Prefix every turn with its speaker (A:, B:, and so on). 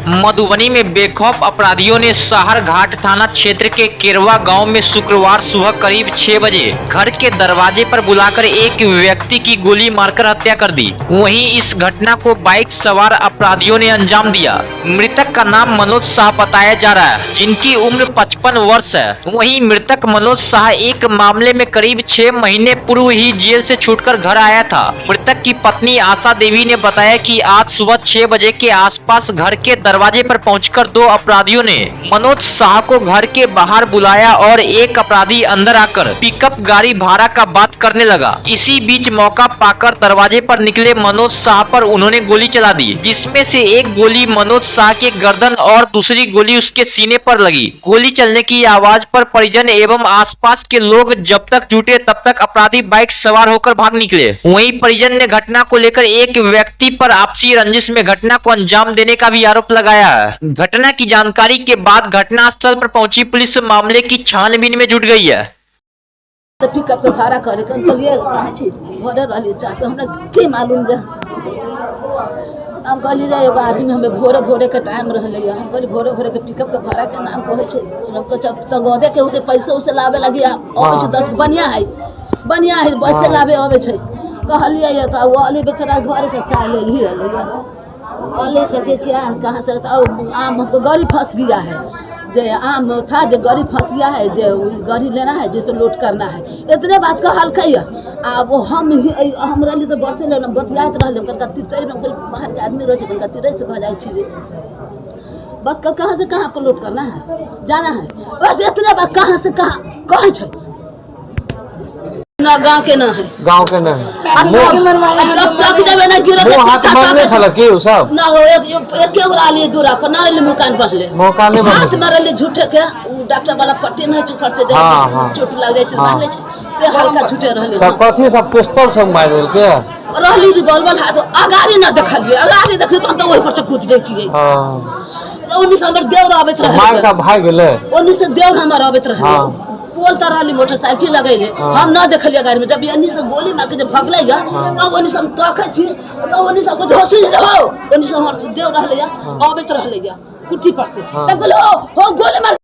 A: मधुबनी में बेखौफ अपराधियों ने साहरघाट थाना क्षेत्र के केरवा गांव में शुक्रवार सुबह करीब 6 बजे घर के दरवाजे पर बुलाकर एक व्यक्ति की गोली मारकर हत्या कर दी। वहीं इस घटना को बाइक सवार अपराधियों ने अंजाम दिया। मृतक का नाम मनोज शाह बताया जा रहा है, जिनकी उम्र 55 वर्ष है। वहीं मृतक मनोज शाह एक मामले में करीब 6 महीने पूर्व ही जेल से छूटकर घर आया था। मृतक की पत्नी आशा देवी ने बताया कि आज सुबह 6 बजे के आसपास घर के दरवाजे पर पहुंचकर 2 अपराधियों ने मनोज शाह को घर के बाहर बुलाया और एक अपराधी अंदर आकर पिकअप गाड़ी भाड़ा का बात करने लगा। इसी बीच मौका पाकर दरवाजे पर निकले मनोज शाह पर उन्होंने गोली चला दी, जिसमें से एक गोली मनोज शाह के गर्दन और दूसरी गोली उसके सीने पर लगी। गोली चलने की आवाज पर परिजन एवं आसपास के लोग जब तक जुटे तब तक अपराधी बाइक सवार होकर भाग निकले। वहीं परिजन ने घटना को लेकर एक व्यक्ति पर आपसी रंजिश में घटना को अंजाम देने का भी आरोप लगाया है। घटना की जानकारी के बाद घटना स्थल पर पहुंची पुलिस मामले की छानबीन में जुट गई है।
B: तऽ पिकअप के भाड़ा करे के हम कहलिए कहाँ छी, घरे रहलिए चाह पे, हमरा की मालूम जे हम कहलिए जे एगो आदमी हमें भोरे भोरे के टाइम रहलै। हम कहलिए भोरे भोरे के पिकअप के भाड़ा के नाम कहै छै। हम कहै छै तऽ गदे के उसे पैसे उसे लाबे लागी अबै छै तऽ बढ़िआँ है, बढ़िआँ है, पैसे लाबे अबै छै। कहलिए तऽ ओ अली बेचारा घरे से चाय ले ही अलै। अली कहलकै क्या कहाँ से, तो आम हमको गाड़ी फंस गया है, जे आम था जे गाड़ी फंस गया है, जे गाड़ी लेना है जैसे लोड करना है, इतने बात कहलकै। आ वो हम ही हम रहली तऽ बरसे ले बतियाइत रहली। कनका तितै में बाहर के आदमी रहै छै, कनका तिरै से भऽ जाइ छी। बस कहाँ से कहाँ को लोड करना है, जाना है, बस इतने बात कहाँ से कहाँ कहै छै ना गाँव के ना है।
C: गाँव के नहीं
B: आ जब तक देबै ना गिरल।
C: मुँह हाथ मारने छल की उ सब?
B: ना, वो एक एक एके रहली दूरा पर ना रहली, मकान बनले।
C: मौका नहीं
B: हाथ
C: बनले।
B: मारले झूठे के, उ डॉक्टर वाला पट्टी नहीं चुकर से दे
C: हाँ, हाँ।
B: चोट लग जाइ छै।
C: हाँ।
B: मार लै छै से हल्का झूठे रहले।
C: तऽ कथी सब पिस्तौल सब मारि देलकै?
B: रहली रिवॉल्वर हाथ, अगाड़ी ना देखलिए, अगाड़ी देखली तो हम तो ओहि पर से कूद जैतियै। ओन्नी से हमर देवर आबैत
C: तऽ मारि
B: रहे।
C: कऽ भागि गेलै।
B: ओन्नी से देवर हमर आबैत रहे। पोल तर रहली, मोटरसाइकिल लगैले। हम न देखलिए गाड़ी में, जब एन्नी से गोली मार के जब भगलै या तब ओन्नी से हम तकै छी, तब ओन्नी से हमको झोसी रहो, ओन्नी से हमर देव रहलै या आबैत रहलै या कुट्टी पर से। तब बोले हो हो गोली मार।